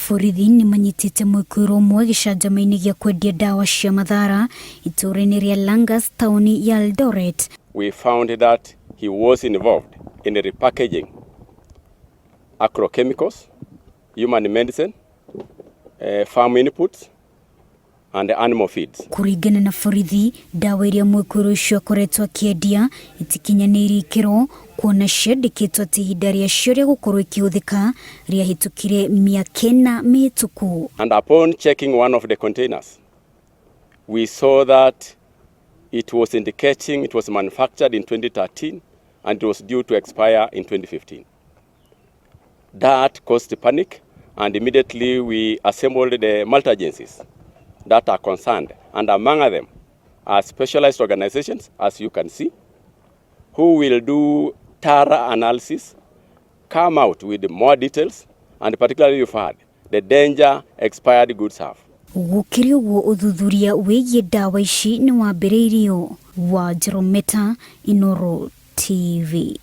Borithi nĩ manyitĩte mwĩkũĩrwo ũmwe gĩcanjama-inĩ gĩa kwendia ndawa cia mathara itũũra-inĩ rĩa Langas taũni ya Eldoret. We found that he was involved in repackaging agrochemicals, human medicine, farm inputs and animal feeds. Kũringana na borithi, ndawa iria mwĩkũĩrwo ũcio akoretwo akĩendia itikinyanĩirie ikĩro kuona ciandĩkĩtwo atĩ ihinda rĩacio rĩa gũkorwo ikĩhũthĩka rĩahĩtũkire mĩaka ĩna mĩhĩtũku. And upon checking one of the containers, we saw that it was indicating it was manufactured in 2013 and it was due to expire in 2015. That caused panic, and immediately we assembled the multi-agencies that are concerned, and among them are specialized organizations, as you can see, who will do thorough analysis, come out with more details, and particularly you've heard the danger expired goods have. Gũkĩrĩ ũguo, ũthuthuria wĩgiĩ ndawa ici nĩ wambĩrĩirio. Wa Jerometa, Inooro TV.